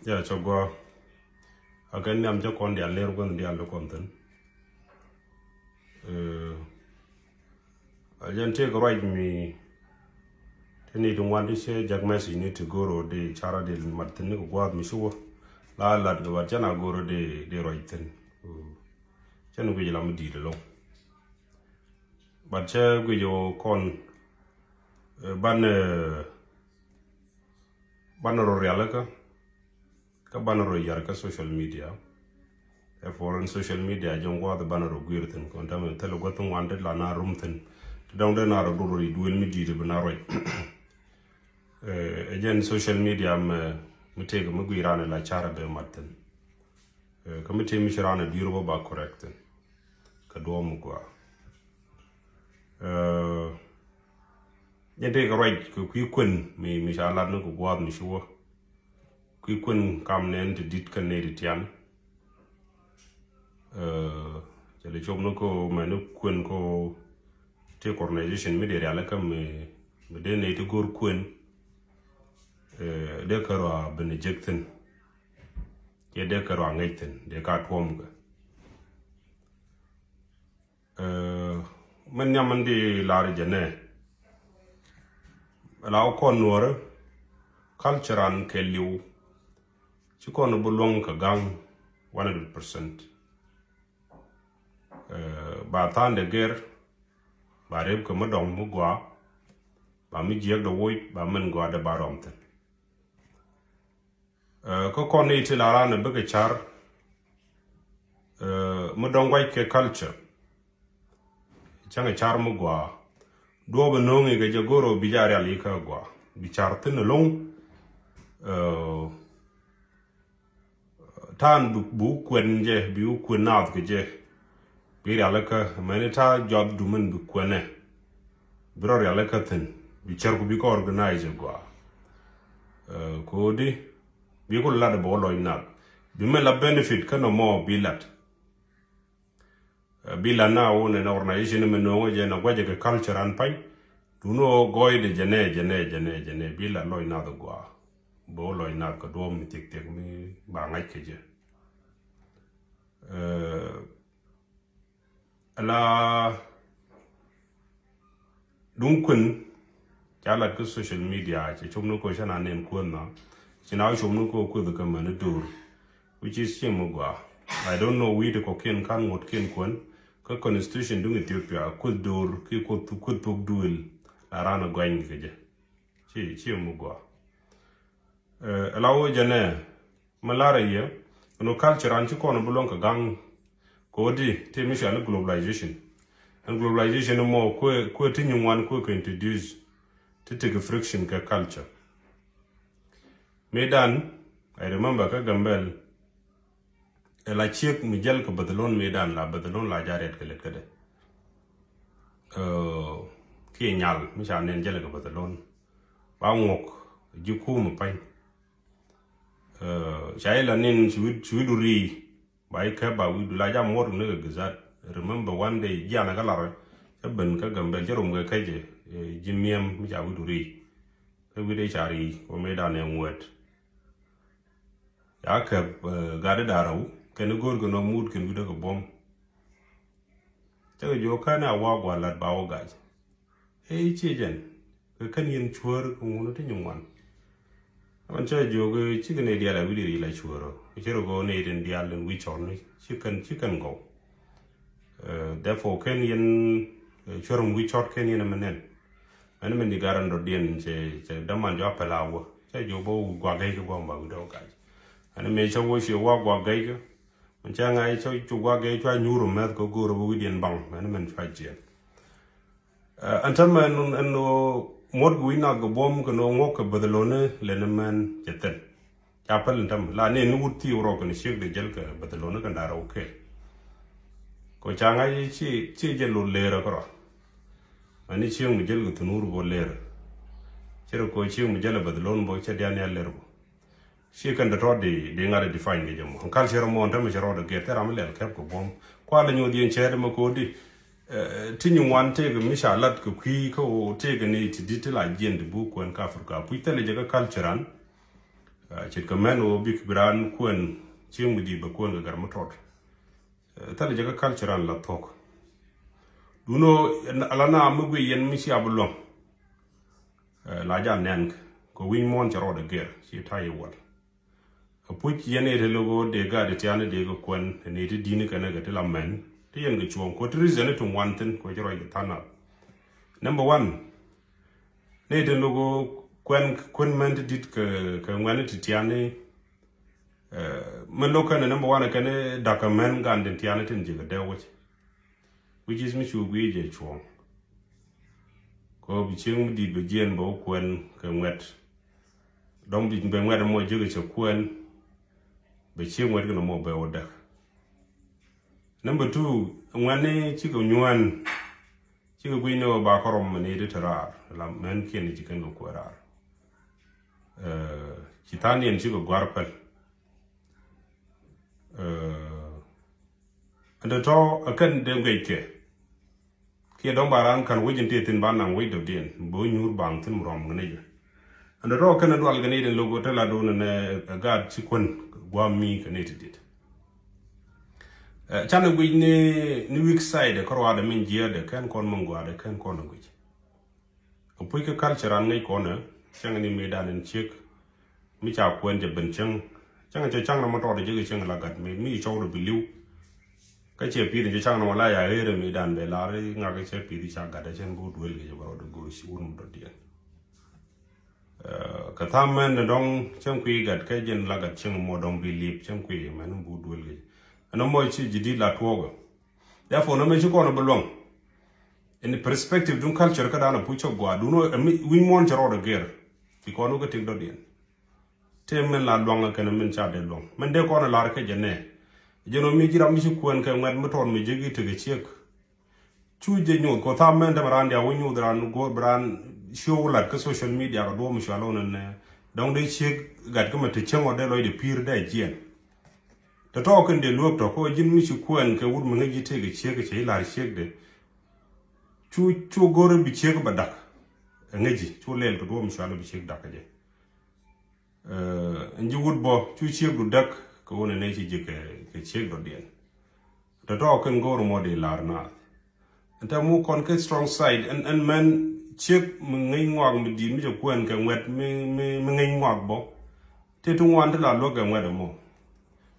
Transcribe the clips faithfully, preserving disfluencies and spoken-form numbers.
Ya cɛ gua. A kɛ niam cɛ kɔn dial ner gua̱n dial di kɔn thin. Eh, a jɛn tëëk ruac mi ti ni ti ŋuan ti cɛ jak message ni ti goro di cara di mat thin ni kɛ gua̱a̱th mi ci wä. La lat kɛ bat cɛn a goro di, di ruac thin. Cɛn guic la mi di̱i̱t ɛlɔŋ. Bat cɛ guic ɔ kɔn, eh, ban, eh, ban rɔ rialikä. Kä banɛ rɔ yar kä social media. Ɛ foreign social media jɔŋ gua̱a̱th banɛ rɔ guir thin kɔn tamɛ thil gua̱th ŋuan dit la na rum thin. Ti dɔŋ dee na rɔ dur ri duel mi di̱i̱t bi na rɔc. Ɛ jɛn social media mɛ mi tëëk mi gui̱ ran la car bɛ mat thin. Kä mi tëë mi ci ran a dui̱r bä ba correct thin. Kä duɔ̱ɔ̱m mi gua̱a̱. Ɛ jɛn tëëk ruac kɛ kui̱ kuën mi, mi ca lat ni kɛ gua̱a̱th mi ci wä. Kui̱ kuën kam nɛn ti di̱t kä nɛy ti tian. Ɛ, cɛ lɛ cop ni ko mɛn ni kuën ko ti organization mi dee rialikä mi, mi dee nɛy ti go̱r kuën. Ɛ, dee kärɔa ben jek thin. Cɛ dee kärɔa ŋäc thin, dee ka tuɔm kɛ. Ɛ, mɛn nhiam mɛn di lar jɛ nɛ. La wä kɔn nuɔrä, culture an kɛ liw. Ci kɔn bi luɔŋ kɛ gaŋ one hundred percent. Ɛ, ba tha̱a̱n dɛ gɛr, ba rep kɛ mi dɔŋ mi gɔaa, ba mi jiɛk dɛ woc, ba mɛn gɔaa dɛ ba rɔm thin. Ɛ, kä kɔn ni ti la ran bikɛ car, ɛ, mi dɔŋ guac kɛ culture. Cäŋ car mi gɔaa. Duɔɔp no̱o̱ŋ ikɛ jɛ go̱r ɔ bi ja rial ikä gɔaa. Bi car thin ɛlɔŋ. Ɛ, ta̱a̱n bi, bi wä kuɛn jɛ, bi wä kuɛn naath kɛ jɛ. Bi rialikä, mɛni ta̱a̱ jɔth dumän bi kuɛnɛ. Bi rɔ rialikä thin. Bi cär ku bi kɛ organize gɔaa. Ɛ, kodi, bi ku lat bɛ wä lɔc nath. Bi mɛ la benefit kä nɔmɔ bi lat. Ɛ, bi lat na wun ɛn organization mɛ no̱o̱ŋ jɛ na guacɛ kɛ culture an pany. Dun wä gɔɔy de jɛ nɛ, jɛ nɛ, jɛ nɛ, jɛ nɛ. Bi lat lɔc nath gɔaa. Bɛ wä lɔc nath kɛ duɔ̱ɔ̱m mi thiek thiek mi ba ŋa̱c kɛ jɛ. Ɛ, ala duŋ kuën ca lat kä social media cɛ cop ni ko cä na nɛn kuën na. Ci na cop ni ko kueth kä mɛn ni dur. Which is cieŋ mi gɔaa. I don't know wi̱i̱ ti kɔkiɛn kan ŋuɔ̱tkiɛn kuën. Kä constitution duŋ Ethiopia kueth dur ki kueth, kueth thok duël. La ran a gɔany kɛ jɛ. Ci, cieŋ mi gɔaa. Ɛ, la wä jɛ nɛ, mi lar a yɛ, ɛn wä culture an ci kɔn bi luɔŋ kɛ gaŋ, kodi, ti mi cɔal globalization. Ɛn globalization mɔ, kuɛ, kuɛ ti nyi ŋuan, kuɛ kɛ introduce, ti tekɛ friction kɛ culture. Mëëdan, I remember kä Gambɛl, ɛ la ciek mi jäl kɛ Bathalon mëëdan la Bathalon la ja rɛt kɛ lɛt kädɛ. Ɛ, kiɛ nyal, mi ca nɛn jäl kɛ Bathalon. Ba ŋuɔk, ji̱ kum pany. Ɛ, ca i̱ la nin ci wi̱d, ci wi̱du rii. Ba i̱ kɛp ba wi̱du la jam muɔt ni kɛ gizat. Remember one day, jianɛ kä larɛ. Cä ben kä Gambɛl, cä rom kɛ kɛcɛ, ɛ, ji̱ miɛm, mi ca wi̱du rii. Kä wi̱dɛ ca rii, kɛ mëëdan ɛ ŋuɛt. Ya kɛp, ɛ, gatdä da̱rɛw, kɛn i̱ go̱o̱r kɛ nɔ muut kɛn wi̱dä kɛ buɔ̱m. Cä kɛ jiök kɛn a wa gua lat ba wä gac. Ɛ i̱ ciɛ jɛn, kɛ kɛn yɛn cuäär kɛ ŋun ti nyi ŋuan. Ɣän cä jiök, ɛ, cikɛ nɛy diaal a wi̱diɛn i̱ la cuäär ɔ. Cɛ rɛ gɔw nɛy tin diaal in wi̱c cɔrni, ci kɛn, ci kɛn gɔw. Ɛ, therefore, kɛn yɛn, ɛ, cuɛr mi wi̱c cɔt kɛn yɛn ɛmɛ nɛn. Ɛn mɛn di gat ɛn dɔ̱diɛn cɛ, cɛ däman jɔ a pɛl a wä. Cɛ jiök bä wä guak gɛy kɛ guam ba wi̱dɛ wä gac. Ɛn mɛ cɛ wä ciɛ wä guak gɛy kɛ. Mɛ cɛ ŋa̱c cɛ cu guak gɛy cua nyuur mɛth kɛ go̱o̱r bä wi̱diɛn baŋ. Ɛn mɛn cua jiɛn. Ɛ, ɛn täämɛ ɛn, ɛn ɣöö muɔ̱t kɛ wi̱c nath kɛ buɔ̱m kɛ nöö ŋuɔ̱k kɛ Bathalon ni lɛn mɛn cɛ thil. Ca päl in täämɛ la ni ni wut thi̱i̱ wä rɔ kɛn ciek dee jäl kɛ Bathalon ni kɛn da̱rɛ wä kɛɛl. Kɛ ca ŋa̱c ci, ci jäl wä leerä kärɔa. Ani ciek mi jäl kɛ thunur bä leerä. Ci rɛ kɛ ciek mi jäl kɛ Bathalon bä cɛ dian ya leer bä. Ci kɛn dee tɔt di, di ŋa̱t di define kɛ jɛ mɔ. Culture mɔ ɛn täämɛ cɛ rɔɔdɛ gɛt thil ram mi lɛl kɛp kɛ buɔ̱m. Kualɛ nyuɔth yɛn cɛɛt mɛ ko̱di. Ɛ, ti nyi ŋuan tëëkɛ mi ca lat kɛ kui̱ kä ɣöö tëëkɛ ni ti di̱t ti la jiɛn ti buk kuɛn kä Africa. Puc thilɛ jɛ kä culture an. Ce̱tkɛ mɛn ɣöö bik bi raan kuɛn cieŋ mi di̱i̱t bɛ kuɛn kɛ gɛr mi tɔt. Thilɛ jɛ kä culture an la thuɔ̱k. Duundɛ ɣöö ala na mi guic yɛn mi cia bi luäŋ. La jɛ a nɛn kɛ wi̱ny muɔ̱ɔ̱n cɛ rɔɔdɛ gɛr ci ta̱yɛ wäl. Apuc yɛn i̱ te lo̱k ɣöö dee gaat i̱ tiani dee kɛ kuɛn ni ti di̱ni kɛnɛ kɛ ti la mɛn ti yɛn kɛ cuɔ̱ɔ̱ŋ kɛ ti reason ti ŋuan thi̱n kɛ ci rɔc kɛ tha̱a̱ŋ nath. Number one, ni te lo̱k ɣöö kuɛn kuɛn mɛn ti di̱t kɛ kɛ ŋuɛn ti tiani. Mɛ lo̱k kɛnɛ number one kɛnɛ da̱k kɛ mɛn gan tin tiani tin ji̱ kɛ dee wec. Which is mi cu gui̱i̱c jɛ cuɔ̱ɔ̱ŋ. Kɛ ɣöö bi cieŋ mi di̱i̱t bɛ jiɛn bɛ wä kuɛn kɛ ŋuɛt. Dɔ̱ŋ bi bɛ ŋuɛt ɛmɔ jiäk cɛ kuɛn. Bɛ cieŋ ŋuɛt kɛn ɛmɔ bɛ wä däk. Number two, ŋuɛ̈tni cikɛ nyuään. Cikɛ gui̱cni ɣöö ba kärɔm ni ti te raar la mɛn kiɛn ci kɛn kɛ kuɛ raar. Ci tha̱a̱ŋdiɛn cikɛ gua̱r päl. Ɛn te tɔ̱ ɛ kɛn dee guic kɛ kiɛ dɔ̱ŋ ba raan ka̱n wec in tëë thi̱n ba naŋ wec dɔ̱diɛn bä nyuur baŋ thi̱n mi rɔm kɛ ni jɛ. Ɛn te tɔ̱ ɛ kɛn dual kɛ ni den lo̱k ɛ te la do̱n ɛn ɛ gaat ci kuän gua̱a̱m mi kɛ ni ti dit. Canɛ guic ni ni weak side ɛ kä ruaadɛ min jiɛɛdɛ kɛn kɔn min gua̱a̱dɛ kɛn kɔn ɛ guic. Ɛ puc kä culture an ŋäc kɔnɛ cäŋ ni mëëdan in ciek mi ca kuɛn cɛ ben cäŋ. Cäŋ cɛ caŋ na ma tɔɔt jek cäŋ la gat mëë mi cɔw dɔ bi li̱w. Kä cɛ pi̱i̱th cɛ caŋ na ma la ya ɣeer mëëdan bɛ lar ŋak cɛ pi̱i̱th ca gat cɛn bi wut duel kɛ cɛ bɛ rɔɔd go̱o̱r ci wun mi dɔ̱diɛn. Kɛ tham mɛn ni dɔŋ cäŋ kui̱ gat kɛ jɛn la gat cäŋ mɔ dɔŋ bi li̱p cäŋ kui̱ mɛn bi wut duel kɛ cɛ ɛn mɔ ci ji̱ di̱t la tuɔɔk. Therefore nä mɛ ci kɔn bi luäŋ. In perspective duŋ culture kä dan a puc cä gua duno wi̱ny muɔn cɛ rɔɔd a gɛr. Bi kɔn wä kä tik dɔ̱diɛn. Tëë min la luaŋ a kɛn min ca dee luaŋ min dee kɔn a lar kä jɛ nɛ. Jɛ nɔ mi ji̱ ram mi ci kuɛn kɛ ŋuɛt mi tɔn mi jek i̱ tekɛ ciek. Cu jɛ nyuth kɔ tham mɛn däm raan diaw wä nyuth raan go̱o̱r bi raan cio̱w lat kä social media kɛ duɔ̱ɔ̱m cual wä nɛ nɛ. Dɔŋ dee ciek gat kä mɛ te cäŋ ɔ dee lɔc de pi̱i̱r dee jiɛn. Tɔ̱tɔ̱ kɛn dee luäk tɔ̱ kä ji̱n mi ci kuɛn kɛ wut mi ŋäc ji̱ tëëk kɛ ciek kɛ cɛ ji̱ la̱r ciekdɛ. Cu cu go̱rä bi ciek bɛ dak. Ɛ ŋäc ji̱ cu lɛl kɛ duɔ̱ɔ̱m cual bi ciek dak kɛ jɛ. Ɛn ji̱ wut bɔ cu ciek du dak kɛ wun ɛ nɛ ci ji̱ kɛ ciek dɔ̱diɛn. Tɔ̱tɔ̱ kɛn go̱o̱r mɔ dee la̱r naath. Ɛn tɛ mu kɔn kɛ strong side ɛn ɛn mɛn ciek mi ŋäc ŋuak mi di̱i̱t mi cɛ kuɛn kɛ ŋuɛt mi mi mi ŋäc ŋuak bɔ. Ti ti ŋuan ti la luäk kɛ ŋuɛt ɛmɔ.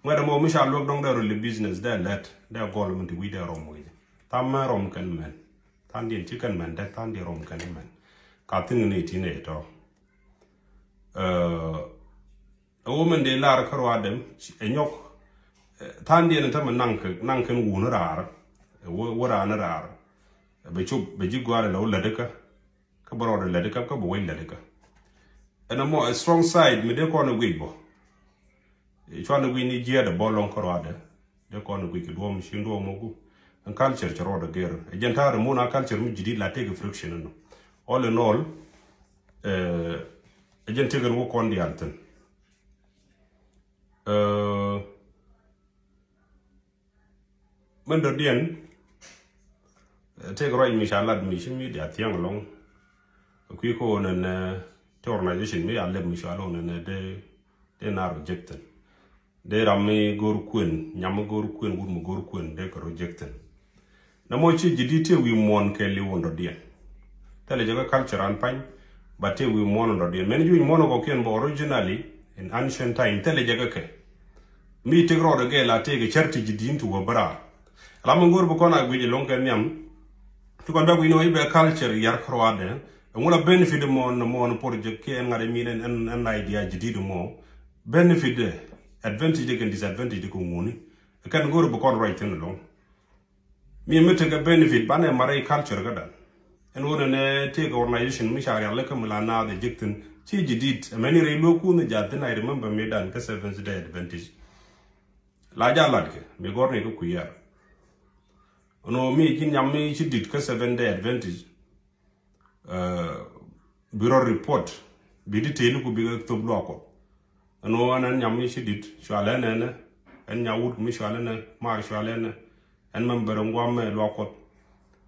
Ŋuɛt ɛmɔ mi ca luäk dɔŋ dee rɔ li business dee lɛt dee gɔl mi ti wi̱c dee rɔm wi̱c. Tha̱a̱ŋ mɛn rɔm kɛn mɛn. Tha̱a̱ŋ diɛn ci kɛn mɛn dee tha̱a̱ŋ diɛn rɔm kɛn mɛn. Ka thi̱n ni ti nɛ tɔ. Ɛ wä mɛn dee lar kä ruaadɛm ɛ nyɔk. Tha̱a̱ŋdiɛn ɛ tämɛ naŋ kɛ naŋ kɛn wun raar. Ɛ wä wä raan raar. Ɛ bɛ cop bɛ ji̱ gua̱a̱r ɛ lɛ wä lätdikä. Kä bɛ rɔɔdɛ lätdikä kä bɛ wec lätdikä. Ɛn ɛmɔ ɛ strong side mi dee kɔn ɛ guic bɔ. Cuan ɛ guic ni jiɛɛdɛ bɔ lɔŋ kä ruaadɛ. Dee kɔn ɛ guic kɛ duɔ̱ɔ̱m ci duɔ̱ɔ̱m ɔku. Ɛn culture cɛ rɔɔdɛ gɛr ɛ jɛn ta̱a̱ rɛ mun a culture mi ji̱ di̱t la tëëk friction ɛnɔ. All in all, ɛ jɛn tëëk ɛn wä kɔn diaal thi̱n. Mɛn dɔ̱diɛn tëëk ruac mi ca lat mi ci media thiaŋ ɛlɔŋ. Kui̱ kä ɣöö nɛnɛ ti organization mi ca lɛp mi ca loŋ nɛnɛ dee dee na rejected. Dee ram mi go̱o̱r kuën nyam mi go̱o̱r kuën wut mi go̱o̱r kuën dee kɛ rejected. Nɛ mɔ ci ji̱ di̱t tëë wi̱i̱ muɔ̱ɔ̱n kɛ li̱w in dɔ̱diɛn. Thilɛ jɛ kä culture an pa̱ny. But tëë wi̱i̱ muɔ̱ɔ̱n in dɔ̱diɛn mɛn ji̱ wi̱i̱ muɔ̱ɔ̱n in kɔkiɛn bä originally in ancient time thilɛ jɛ kä kɛ. Mi tëk rɔɔdɛ gɛɛl a tëëkɛ cär ti ji̱ di̱t in ti wä bä raar. Ram mi go̱o̱r bi kɔn a guic ɛlɔ̱ŋ kɛ nhiam. Ti kɔn bɛ guic ni wä i̱ bɛ culture yar kärɔadɛ. Ɛŋu la benefit mɔ ni mɔ ni project kiɛ ɛn ŋa̱t ɛmin ɛn ɛn idea ji̱ di̱t mɔ. Benefit dɛ advantage dɛ kɛn disadvantage dɛ kɛ ŋuni. Kɛn go̱o̱r bi kɔn ruac thi̱n ɛlɔ̱ŋ. Mi mi tekɛ benefit banɛ marɛ culture kädan. Ɛn ɣöö nɛnɛ tëëkɛ organization mi ca rial lɛ kä mi la naath ɛ jek thi̱n ci ji̱ di̱t ɛmɛni rɛy luäk kun jath thi̱n. I remember mi dan kä Seventh Day Adventist. La ja latkɛ mi gɔrni kä kui̱ar. Ɛn ɣöö mi ji̱ nyam mi ci di̱t kä Seventh Day Adventist. Bi rɔ report bi detail ku bikɛ thop luak Kuɔth. Ɛn ɣöö ɛn ɛn nyam mi ci di̱t cualɛ nɛnɛ. Ɛn nya wut mi cualɛ nɛ mar cualɛ nɛ. Ɛn mɛm bɛ rɔ ŋuam mɛ luak Kuɔth.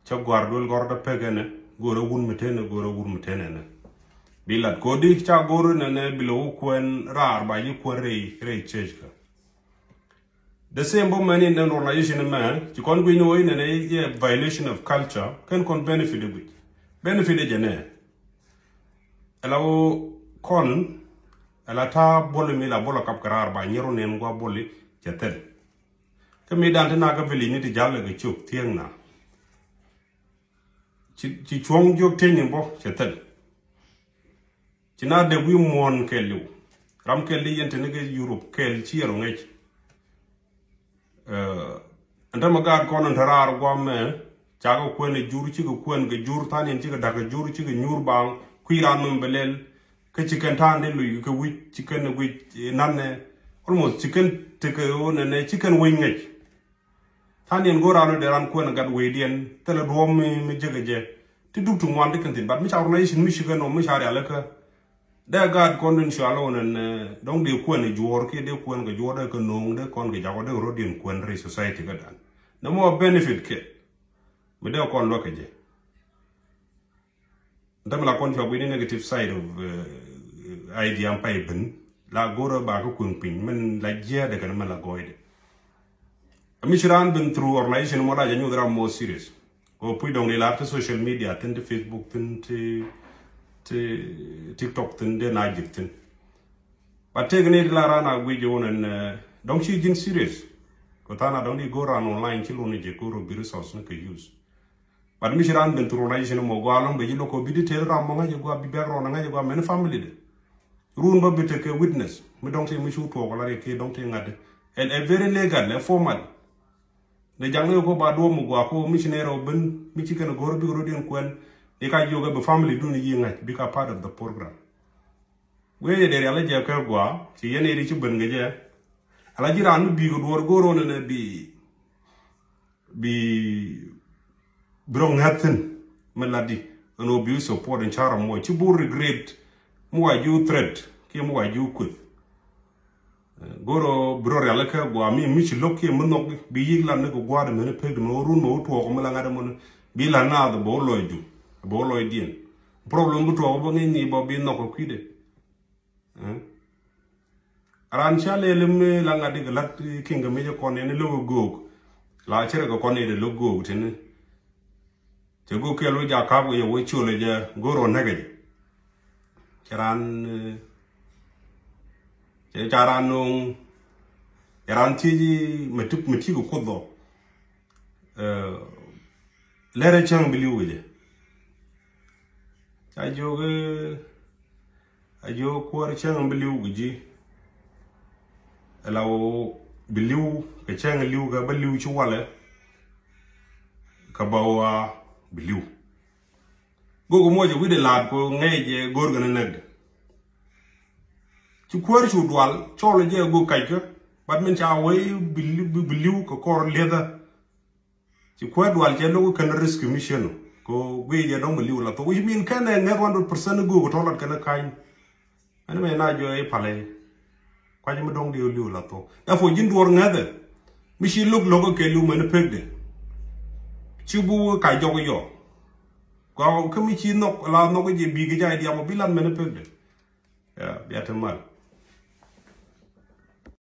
Cä gua̱r duel gɔr dä pek ɛnɛ go̱rɛ wun mi tenɛ go̱rɛ wun mi tenɛ nɛ. Bi lat kodi ca go̱r nɛnɛ bi lɛ wä kuɛn raar ba ji̱ kuɛn rɛy rɛy church kä. The same bä mɛn in den organization mɛ ci kɔn guic ni wä in nɛnɛ yɛ violation of culture kɛn kɔn benefit ɛ guic. Benefit ɛ jɛ nɛ. Ɛla wä kɔn ɛla ta bol mi la bol a kap kɛ raar ba nyɛr wä nɛn gua bol cɛ thil. Kä mi dan ti na kä village ni ti jal kɛ cop thiäŋ na. Ci, ci cuɔ̱ŋ jiök teny in bɔ cɛ thil. Ci na dee wi̱i̱ muɔ̱ɔ̱n kɛɛliw. Ram kɛɛl di yɛn teni kɛ Europe kɛɛl ci yɛr ŋɛc. Ɛn tämɛ gaat kɔn in te raar guam mɛ cakɛ kuɛn ɛ jur cikɛ kuɛn kɛ jur than yɛn cikɛ da̱k kɛ jur cikɛ nyuur baaŋ kui̱ raan mɛ bɛ lɛl. Kä ci kɛn ta̱a̱n dee luc kɛ wi̱c ci kɛn ɛ guic nanɛ. Almost ci kɛn tekɛ ɣöö nɛnɛ ci kɛn wec ŋɛc. Tha̱a̱ŋ diɛn go̱o̱r raan ɔ dee raan kuɛn gat wecdiɛn thilɛ duɔ̱ɔ̱p mi mi jek ɛ jɛ. Ti dup ti ŋuan ti kɛn thi̱n, but mi ca organization mi cikɛ nɔ mi ca rialikä. Dee gaat kɔn din cua lo̱w nɛn dɔ̱ŋ dee kuɛn ɛ juɔ̱ɔ̱r kiɛ dee kuɛn kɛ juɔ̱ɔ̱r dee kɛ no̱o̱ŋ dee kɔn kɛ jakɔ dee rɔ̱diɛn kuɛn rɛy society kä dan. Nɛ mɔ benefit kɛ mi dee kɔn luäk kɛ jɛ. Däm la kɔn cua guini negative side of idea am pay ben la go̱rä ba kä kueŋ piny mɛn la jiɛɛdɛ kɛn mɛn la gɔɔydɛ. Mi ci raan ben through organization mɔ la jɛ nyuth ram more serious. Kɛ puc dɔŋ di lar ti social media thin ti Facebook thin ti ti TikTok thin dee na jik thin. But tek ni ti la raan a guic jɛ wun ɛn dɔŋ ci jin serious. Kɛ than a dɔŋ di go̱r raan online ci lun jɛ go̱r bi resource ni kɛ use. But mi ci raan ben through na ci ni mɔ gua lɔŋ bɛ ci loko bi detail ram mɔ ŋa̱c gua bi background ŋa̱c gua mɛn family de. Run ba bi tekɛ witness mi dɔŋ ti mi cu tuɔk la ri ki dɔŋ ti ŋa̱t. Ɛ very legal, ɛ formal. De jaŋ ni ko ba duɔm gua ko mi ci ne rɔ ben mi ci kɛn go̱r bi rɔ din kuɛn. Ni ka jiok ɛ bi family dun yi ŋa̱c bi ka part of the program. Wee yɛ de rial jɛ kɛ gua ci yɛn iri ci ben kɛ jɛ. Ala ji̱ raan mi bi kɛ duɔr go̱r rɔ nɛ bi bi bi rɔ ŋa̱th thin mi lat di ɛn ɣöö bi support in carɔ mɔ ci bu regret mi wa ji̱ threat kiɛ mi wa ji̱ kueth. Go̱rɔ bi rɔ rial kɛ gua mi mi ci lo̱k kiɛ mi nhɔk bi yik lat ni kɛ gua̱a̱r mɛn pek di mɛ wä run mɛ wä tuɔɔk mi la ŋa̱t mɔni bi lat naath bɛ wä lɔc jum bɛ wä lɔc diɛn. Problem bi tuɔɔk bä ŋi̱n ni bä bi nhɔk kɛ kui̱dɛ. Ran ca lɛl mi la ŋa̱t di kɛ lat kiŋ kɛ mi jɛ kɔn ni lo̱k kɛ go̱o̱k. La cɛ rɛ kɛ kɔn ni dɛ lo̱k go̱o̱k tini. Cɛ go̱o̱k kɛl wä ja kap kɛ yɛ wä ciol jɛ go̱o̱r wä nɛkɛ jɛ. Cɛ ran cɛ ca ran no̱o̱ŋ. Cɛ ran thiec mɛ ti mɛ ti kɛ kuoth dhɔ. Lɛrɛ cäŋ bi li̱w kɛ jɛ. Ca jiök a jiök kuäär cäŋ bi li̱w kɛ ji̱. Ɛ la wä bi li̱w kɛ cäŋ li̱w kɛ bä li̱w ci walɛ. Kɛ bä wa bi li̱w. Gök muɔc ɛ wi̱cdɛ la̱a̱t kɛ ŋɛc jɛ go̱o̱r kɛn ɛ näkdɛ. Ci kuäär cu dual cɔl jɛ gök kackä. Bat min ca wee bi li̱w kɛ kɔr li̱ethä. Ci kuäär dual cɛ lo̱k kɛn risk mission. Ko guiy jɛ dɔ̱ŋ mi li̱w la thok, which mean kɛn ɛ ŋɛth one hundred percent go̱o̱k tɔ̱ lat kɛn ka̱ny. Ɛn mɛ na jɔ i̱ palɛ. Kuac mi dɔ̱ŋ di li̱w la thok. Therefore ji̱n duɔr ŋɛthɛ. Mi ci lo̱k lo̱k kɛ li̱w mɛn pekdɛ. Ci bu ka jɔk yɔ. Kɔ kä mi ci nhɔk la nhɔk jɛ bi kɛ jay diam bi lat mɛn pekdɛ. Ya bia te mal.